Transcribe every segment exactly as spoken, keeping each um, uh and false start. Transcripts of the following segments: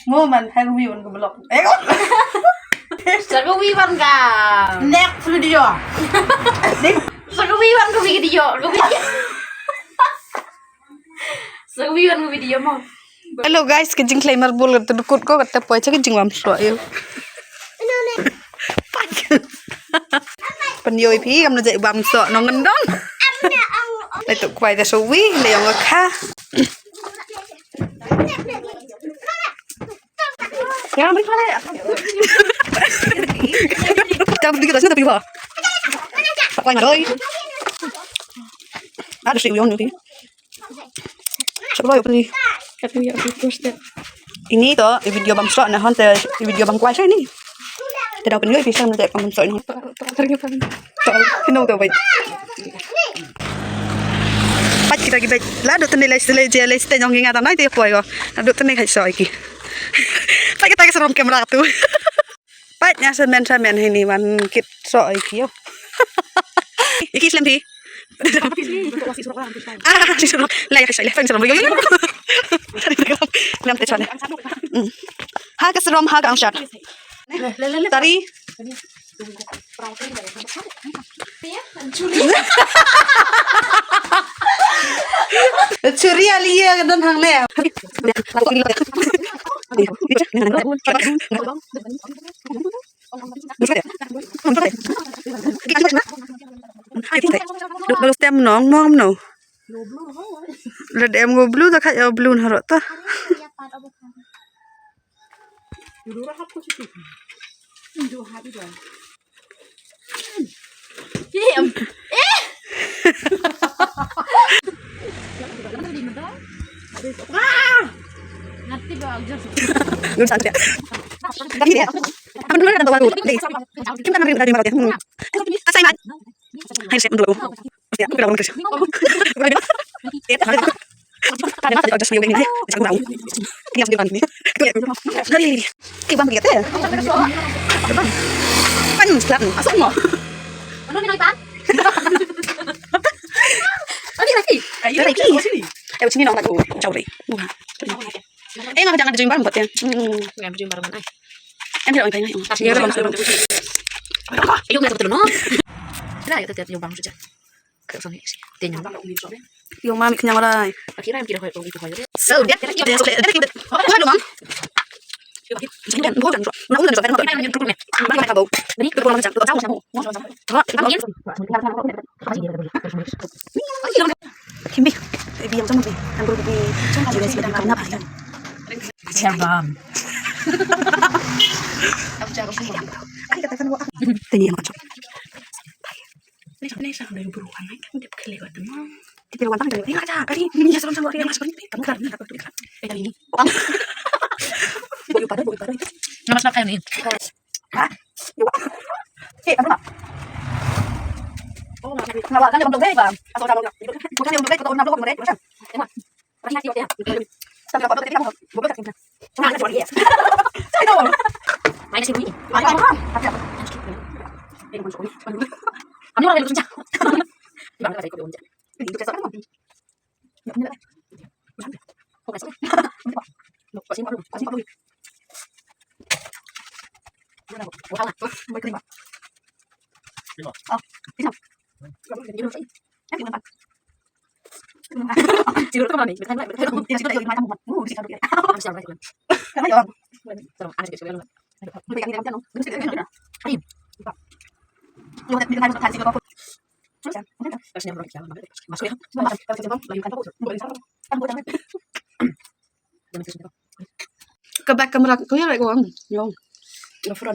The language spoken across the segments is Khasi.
Mo man, hai ruwi wan ka vlog. Eh, sa ka wi wan ka. Next video. Sa ka wi wan ka video. Ka video. Sa ka wi wan ka video mo. Hello guys, ka jingkhlei marbul ka dkut ko, kata poi cha ka jingbam sroh ïa u. Pynïoh ïa phi kam na jait bam sroh nongkyndong. Lai tu kwai da shu wi, lai ong ka kha. Jangan beri pala ya. Jangan beri kita sini tapi wah. Apa yang ada? Ada sih uyong nanti. Siapa yang beli? Katanya aku terus deh. Ini to, i video bam sroh na hon te, i video bam kwai sini. Te da pynïoh ïa phi sha ka jait bam sroh ini. Ternyata. Peit kita ki beit. La duk tynne lei lei je lei steng ong ki nga ta nai te poi ko. La duk tynne khai soi ki. Peit kita ki sarom kamera tu. Peit nga samen samen hini wan kit soi ki yo. Iki slem phi. Ah, si sarom. Lai khai soi lai peit sarom yo yo. Lam te soi. Ha ka sarom ha ka angshat. Tari. Churi ali ya ka don hang le. Dolo stem nong mong no. Lada em go blue ta kha ïa blue na rot ta. Em. Eh. Hai, saya menduga. Hostia, aku lawan kerja. Ada ada just ni ni. Jangan tahu. Ini yang sedang ni. Dari ini. Ki bang kita. Pan selat ni. Asal mo. Mana ni pan? Ani lagi. Ayo lagi. Ayo sini nak aku. Jauh deh. Bukan. Eh, ngapa jangan ada jumpa empat ya? Hmm. Ngam jumpa mana? Em, kita orang tanya. Ayo, kita betul no. Nah, ya, kita jumpa sudah. Ka song hi. Te nyam. Yung mami kanyang oray. Akira em kira hoy ko ito hoy. So, dia kira kira hoy. Hoy, lumang. Kimbi, baby yang sama ni. Kan baru baby. Sama juga sih, dan karena apa? Siapa? Tanya yang macam. Ni sa, ni sa, dei buruan ai, kan dep kali wat ma. Dep kali wat, kan dep. Ni aja kali. Ni ya, sama-sama, ni mas, ni kamu kan ni apa tu kan? Eh, tadi ni. Boyu pada, boyu pada. Nama siapa ni? Ha? Yo. Eh, apa? Oh, nama. Nama kan dia belum dei, bang. Atau nama. Bukan dia belum dei, atau nama belum dei, macam. Emang. Ka back camera clear, right? Go on. Yo.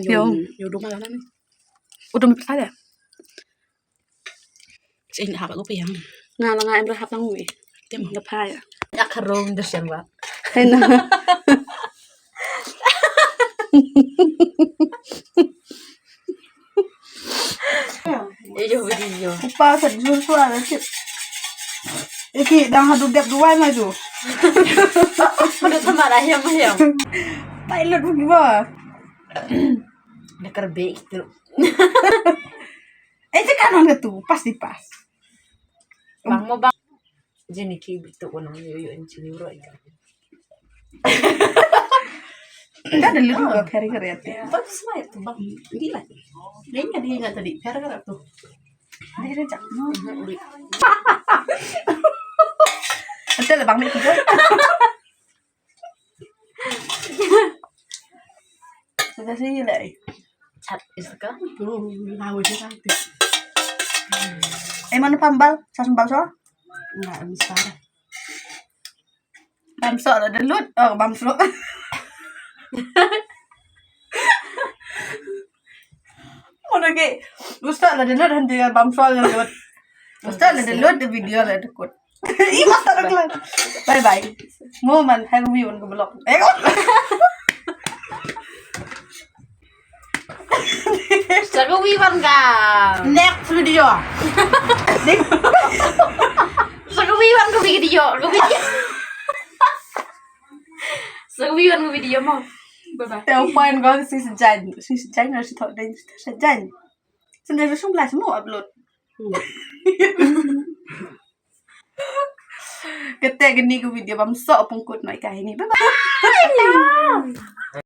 Yo. Yo, duma lana ni. Udah mepet aja. Sing hap aku payang. Nga la nga em da hap tang wi. Tem da pha ya. Ya karong da sian wa. Hai na. Iyo video. Upa sa jur swa da chip. Iki dang hadu dep duwai ma ju. Udah sama lah hiam hiam. Pilot bu giwa. Da kerbe itu. Eh, te kan on tu, pas di pas. Bang mo bang. Jeni ki bitu ko nang yo yo en chini ro ika. Ka da lulu ka peri ka rete. Bang smai tu bang. Gila. Dia ingat dia ingat tadi. Peri ka tu. Dia dah jak. Betul lah bang ni tu. Sudah sih lah. Chat is ka. Hmm, tahu je kan tu. Eh, mana pambal? Sas pambal so? Enggak, mesti. Bamsoh la da lut. Oh, bamsoh. Mo da ke. Ustaz la da lut han dia bamsoh la da lut. Ustaz la da lut da video la da kut. Ih, masa da kelar. Bye bye. Mo man hai wi on ke blog. Eh. Sa ka wi wan ka. Next video. Sa ka wi wan ka video. Ka video. Sa ka wi wan ka video mo. Bye bye. Te u point ko si sejan. Si sejan harus thok dan si sejan. Sendiri sung belas mo upload. Kete gini ka video bamsoh pungkut noi ka ini. Bye bye.